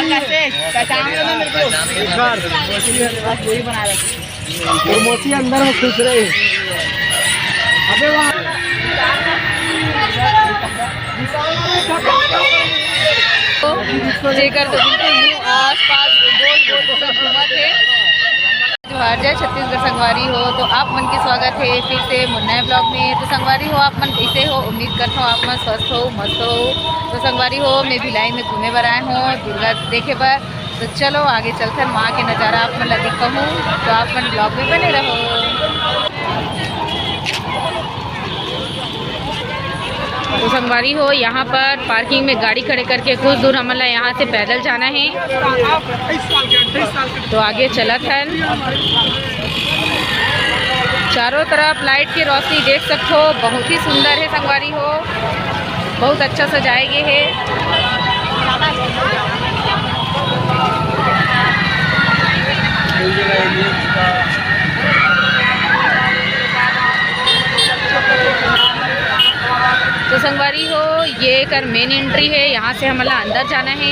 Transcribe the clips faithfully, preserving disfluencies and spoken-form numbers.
कैसे? पहचान लो ना मेरे को। बस यही बना रहे। और मोची अंदर में खुश रहे। अबे वहाँ जेकर तो बिल्कुल मुंह आसपास गोल गोल गोल घूमत हे। जोहार, जय छत्तीसगढ़ संगवारी हो। तो आप मन के स्वागत हे फिर से मोर नए vlog में। तो संगवारी हो, आप मन कैसे हो? उम्मीद करत हो आप मन स्वस्थ हो, मस्त हो। तो संगवारी हो, मैं भिलाई में घूमे बर आए हों, दुर्गा देखे बर। तो चलो आगे चलथन, वहाँ के नज़ारा आप मन ला दिखाहूँ। तो आप मन vlog में बने रहो। तो संगवारी हो, यहाँ पर parking में गाड़ी खड़े करके कुछ दूर हमन ला यहाँ से पैदल जाना हे। तो आगे चलत हन। चारों तरफ light के रोशनी देख सकत हो, बहुत ही सुंदर हे संगवारी हो, बहुत अच्छा सजाए गे हे। तो संगवारी हो, ये एकर main entry हे, यहाँ से हमला अंदर जाना हे।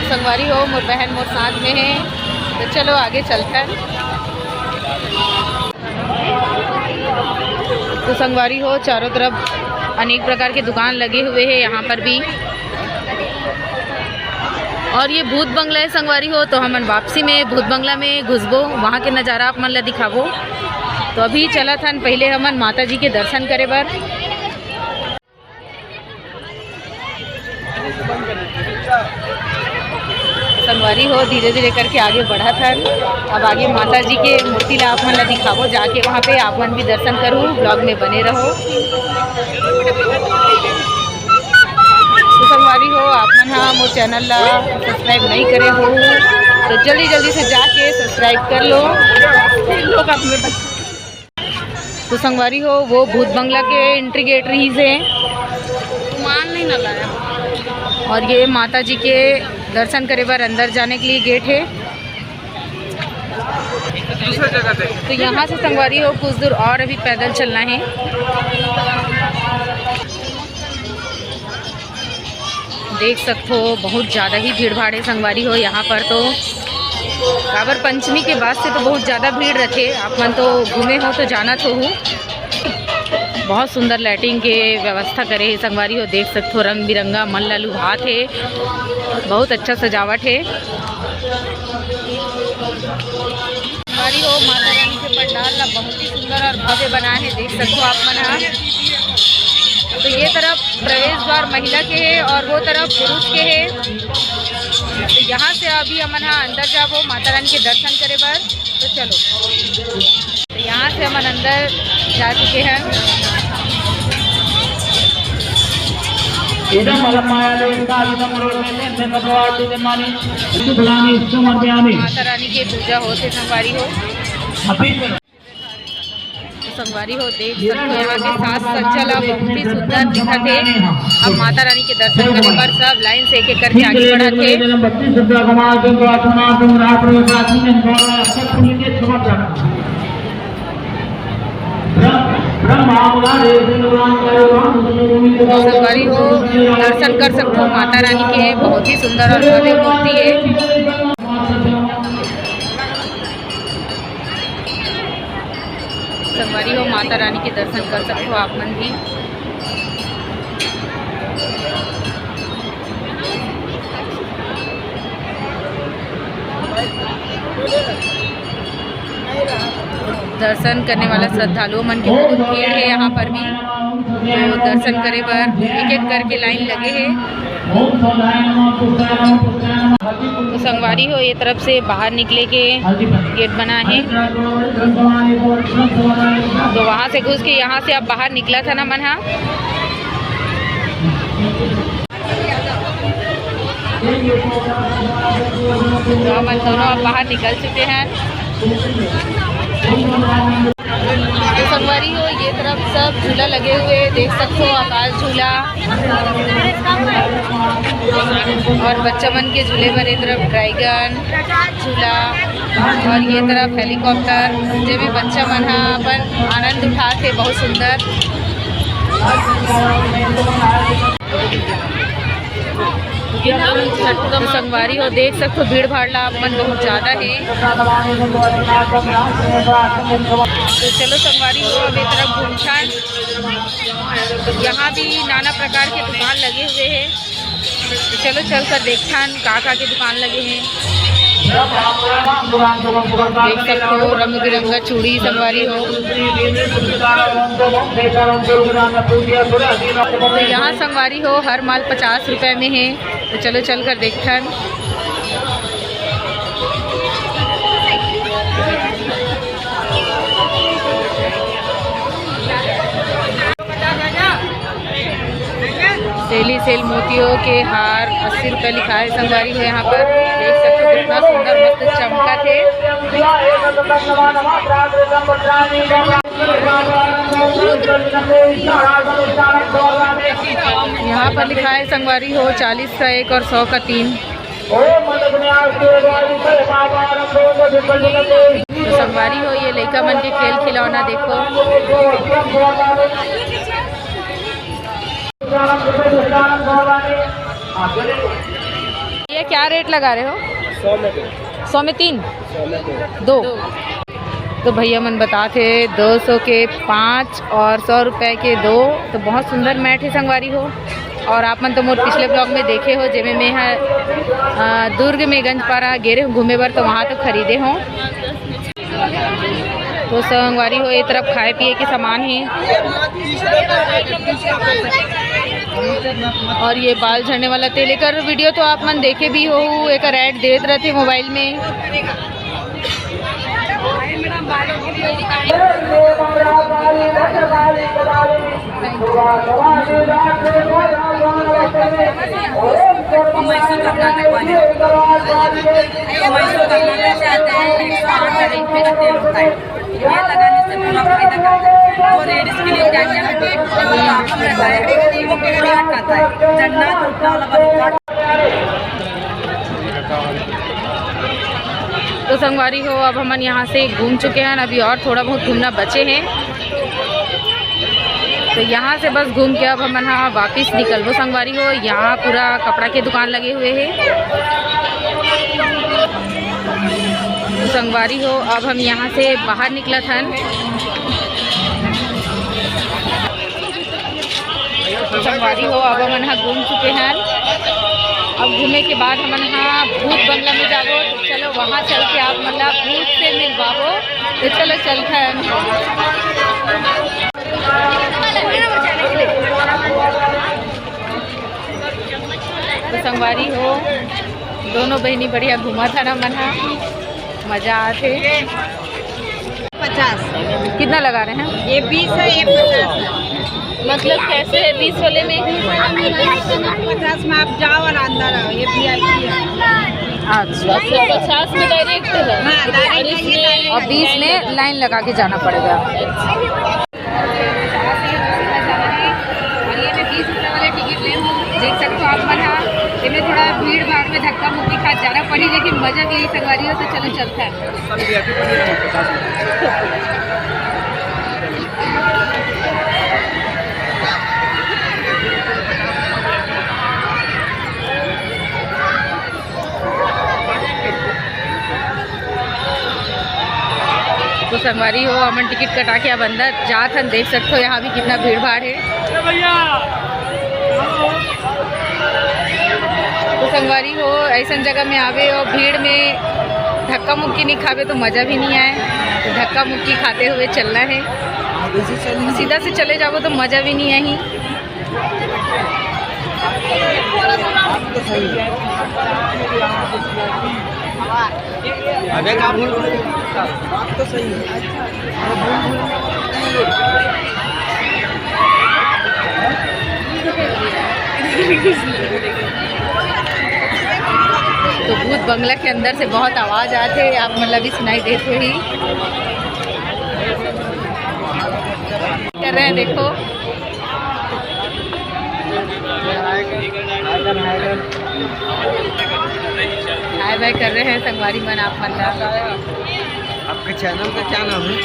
संगवारी हो, मोर बहन मोर साथ में हे, तो चलो आगे चलथन। तो संगवारी हो, चारों तरफ अनेक प्रकार के दुकान लगे हुए हे यहाँ पर भी। और ये भूत बंगला हे संगवारी हो, तो हमन वापसी में भूत बंगला में घुसबो, वहाँ के नज़ारा आप मन ला दिखाबो। तो अभी चलत हन पहले हमन माता जी के दर्शन करे बर। संगवारी हो, धीरे धीरे करके आगे बढ़त हन। अब आगे माता जी के मूर्ति ला आप मन ला दिखाबो जाके, वहाँ पे आप मन भी दर्शन करू, vlog में बने रहो। तो संगवारी हो, आप मन हा मोर channel ला subscribe नहीं करे हो तो जल्दी जल्दी से जाके subscribe कर लो। तो संगवारी हो, वो भूत बंगला के entry gate रहिस हे। रुमाल नहीं ना लाया। और ये माता जी के दर्शन करे बर अंदर जाने के लिए gate हे। दूसरा जगह देख। तो यहाँ से संगवारी हो, कुछ दूर और अभी पैदल चलना हे। देख सकत हो, बहुत ज़्यादा ही भीड़ भाड़ हे संगवारी हो यहाँ पर। तो काबर पंचमी के बाद से तो बहुत ज़्यादा भीड़ रथे। आप मन तो घूमे हो तो जानत होहू। बहुत सुंदर lighting के व्यवस्था करे हे संगवारी हो। देख सकत हो, रंग बिरंगा मन ला लुभात हे, बहुत अच्छा सजावट हे। संगवारी हो, माता रानी के पंडाल ला बहुत ही सुंदर और भव्य बनाए हे, देख सकत हो आप मन हा। तो ये तरफ प्रवेश द्वार महिला के हे और वो तरफ पुरुष के हे। तो यहाँ से अभी हमन हा अंदर जाबो माता रानी के दर्शन करे बर। तो चलो, तो यहाँ से हमन अंदर जा चुके हैं। इदं वरं माया देवता इदं रोचते भगवान विद्यमानि। इति फलानि समर्पयामि। माता रानी के पूजा होत हे संगवारी हो। अभी तो संगवारी हो, देख सकते हो यहाँ के साज सज्जा ला बहुत ही सुंदर दिखत हे। अब माता रानी के दर्शन करे बर सब line से एक एक करके आगे बढ़त हे। संगवारी हो, दर्शन कर सकते हो माता रानी के, बहुत ही सुंदर और भव्य मूर्ति हे। संगवारी हो, माता रानी के दर्शन कर सकते हो आप मन भी। दर्शन करने वाला श्रद्धालुओं मन के बहुत भीड़ हे यहाँ पर भी। तो दर्शन करे बर एक एक करके line लगे हे। तो संगवारी हो, ये तरफ से बाहर निकले के gate बना हे, तो वहाँ से घुस के यहाँ से अब बाहर निकलत हन हमन हा। तो हमन दोनों अब बाहर निकल चुके हैं। तो संगवारी हो, ये तरफ सब झूला लगे हुए हैं, देख सकते हो, आकाश झूला और बच्चा मन के झूले बर ये तरफ ड्रैगन झूला और ये तरफ हेलीकॉप्टर, जेमे बच्चा मन ह अपन आनंद उठात हे। बहुत सुंदर। तो संगवारी हो, देख सकते हो, भीड़ भाड़ ला आप मन बहुत ज्यादा है। तो चलो संगवारी हो, अब ये तरफ घूमथन। यहाँ भी नाना प्रकार के दुकान लगे हुए हैं। तो चलो चल कर देखथन का का के दुकान लगे हैं। देख सकते हो, रंग बिरंगा चूड़ी संगवारी हो। तो यहाँ संगवारी हो, हर माल पचास रुपए में है। तो चलो चल कर देखथन। सेली सेल मोतियों के हार अस्सी रुपए लिखा है संगवारी हो। यहाँ पर देख सकते हो, कितना सुंदर मस्त चमकत हे। यहाँ पर लिखा है संगवारी हो, चालीस का एक और सौ का तीन। संगवारी हो, ये लइका मन के खेल खिलौना देखो। ये क्या रेट लगा रहे हो? सौ में दो। सौ में तीन? सौ में दो। दो। तो भैया मन बताते, दो सौ के पाँच और सौ रुपए के दो। तो बहुत सुंदर मैट है संगवारी हो। और आप मन तो मोर पिछले ब्लॉग में देखे हो, जेमे मैं ह, अ, दुर्ग में गंजपारा गे रहे हूँ घूमे बर, तो वहाँ तो खरीदे हूँ। तो संगवारी हो, ये तरफ खाए पिए के सामान है और ये बाल झड़ने वाला तेल। एकर वीडियो तो आप मन देखे भी हो, एकर ऐड देत रहते मोबाइल में। मैसूर कर्नाटक वाले, ये मैसूर कर्नाटक से आते हैं, एक सौ आठ का रेंज में तेल होता है। ये लगाने से पूरा फायदा करता है। वो लेडीज के लिए क्या क्या है, वो राशन रहता है, वो पूरा हटाता है, जन्नत उठना वाला बंद। तो संगवारी हो, अब हमन यहाँ से घूम चुके हैं, अभी और थोड़ा बहुत घूमना बचे हैं। तो यहाँ से बस घूम के अब हमन ह वापिस निकलबो संगवारी हो। यहाँ पूरा कपड़ा के दुकान लगे हुए हैं। तो संगवारी हो, अब हम यहाँ से बाहर निकलत हन। तो संगवारी हो, अब हमन ह घूम चुके हन। अब घूमे के बाद हमन ह भूत बंगला में जाबो। तो चलो, वहाँ चल के आप मन ला भूत से मिलवाबो। तो चलो चलथन। तो संगवारी हो, दोनों बहिनी बढ़िया घूमत हन, हमन ह मजा आथे। पचास। कितना लगा रहे हैं? ये बीस है, ये पचास है। मतलब कैसे है बीस वाले में? पचास में आप जाओ और अंदर आओ, ये वी आई पी है। अच्छा। अच्छा, पचास में डायरेक्ट है। हाँ, डायरेक्ट और जाइए, इसमें डायरेक्ट और बीस में लाइन लगा के जाना पड़ेगा। और ये मैं बीस रुपये वाले टिकट ले हूँ, देख सकते हो आप मन हा। इनमें थोड़ा भीड़ भाड़ में धक्का मुक्की खा जाना पड़ी, लेकिन मजा भी यही संगवारी हो, तो चलो चलता है। तो संगवारी हो, हमन टिकट कटा के अब अंदर जात हन। देख सकते हो यहाँ भी कितना भीड़ भाड़ है। तो संगवारी हो, ऐसन जगह में आवे और भीड़ में धक्का मुक्की नहीं खावे तो मज़ा भी नहीं आए। तो धक्का मुक्की खाते हुए चलना है, सीधा से चले जाओ तो मज़ा भी नहीं आई। बात तो सही है। अबे का भूल, बात तो सही है। तो भूत बंगला के अंदर से बहुत आवाज़ आत हे, आप मन ला भी सुनाई देत होही। कर रहे हैं, देखो। हाय बाय कर रहे हैं संगवारी मन आप मन ला। आपके चैनल का क्या नाम है?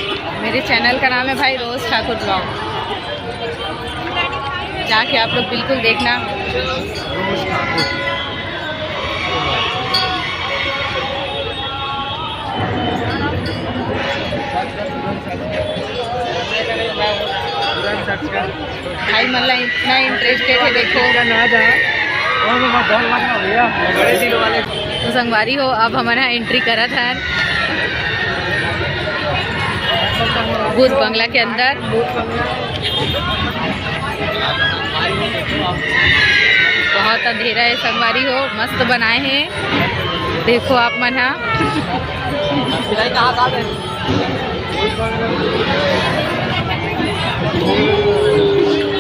मेरे चैनल का नाम है भाई रोज ठाकुर ब्लॉग, जाके आप लोग बिल्कुल देखना। भाई मन ला इतना इंटरेस्टेड है, देखो। तो संगवारी हो, अब हमन ह एंट्री करत हन भूत बंगला के अंदर। बहुत अंधेरा है संगवारी हो, मस्त बनाए हैं, देखो आप मन हा।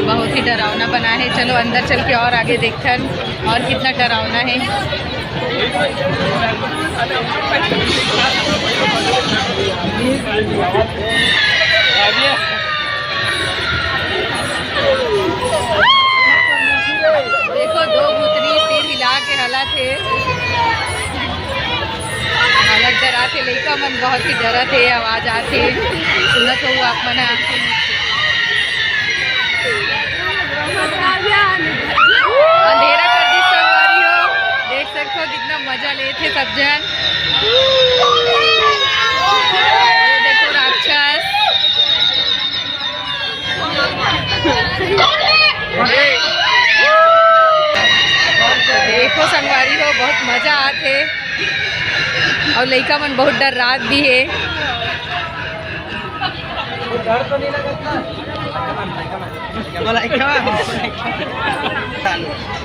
बहुत ही डरावना बना है। चलो अंदर चल के और आगे देखथन और कितना डरावना है। देखो दो भूतनी सिर हिला के हला थे। हालत डरा थे, लइका मन बहुत ही डरा थे, आवाज आथे, सुनत हो आप मन ह। अंधेरा कर दी संगवारी हो, देख सकते हो कितना मजा लेथे सब जन। ये देखो राक्षस। देखो संगवारी हो, बहुत मजा आथे और लइका मन बहुत डर्रात भी है।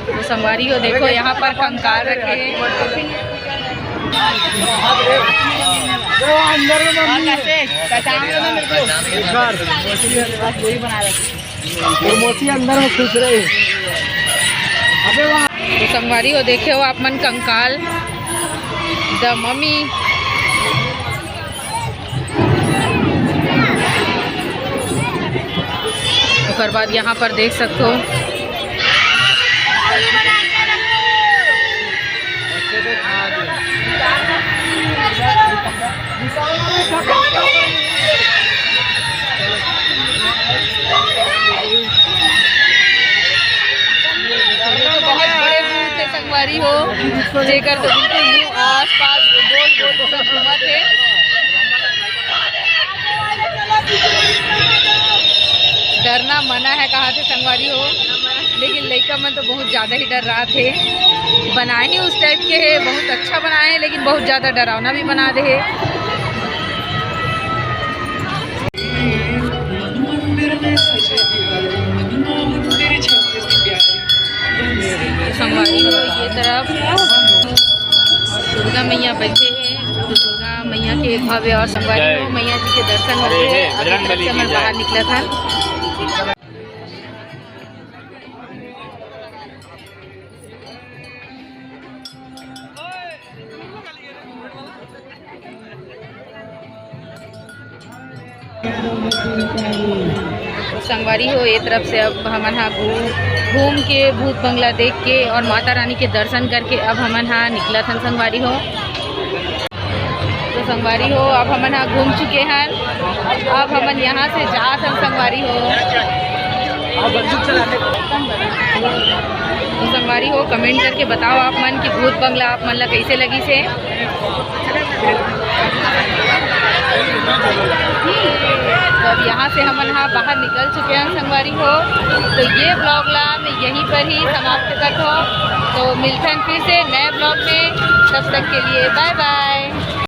तो संगवारी हो, देखो यहाँ पर कंकाल रखे हैं। अंदर में मम्मी है। पहचान लो ना मेरे को। और मौसी अंदर में खुश रहे। अबे वाह। तो संगवारी हो, देखे हो आप मन कंकाल, द मम्मी। ओकर बाद यहाँ पर देख सकते हो। बहुत बड़े भूत है संगवारी हो, जेकर तो बिल्कुल मुंह आसपास गोल गोल पूरा घूमत है। डरना मना है कहा थे संगवारी हो, लेकिन लइका मन तो बहुत ज्यादा ही डर्रात है। बनाए ही उस टाइप के है, बहुत अच्छा बनाए है, लेकिन बहुत ज्यादा डरावना भी बना दे है। संगवारी हो, ये तरफ दुर्गा मैया बैठे हैं, तो दुर्गा मैया के भव्य और संगवारी हो, मैया जी के दर्शन हो रहे हैं। अभी तरफ से हमन बाहर निकला था। संगवारी हो, ये तरफ से अब हमन हा घू-, घूम के भूत बंगला देख के और माता रानी के दर्शन करके अब हमन हा निकलत हन संगवारी हो। तो संगवारी हो, अब हमन हा घूम चुके हन, अब हमन यहाँ से जात हन संगवारी हो। तो संगवारी हो, कमेंट करके बताओ आप मन कि भूत बंगला आप मन ला कैसे लगिस हे। तो अब यहाँ से हमन हा बाहर निकल चुके हैं संगवारी हो। तो ये ब्लॉग ला मैं यहीं पर ही समाप्त करत हूँ। तो मिलथन फिर से नए ब्लॉग में, तब तक के लिए बाय बाय।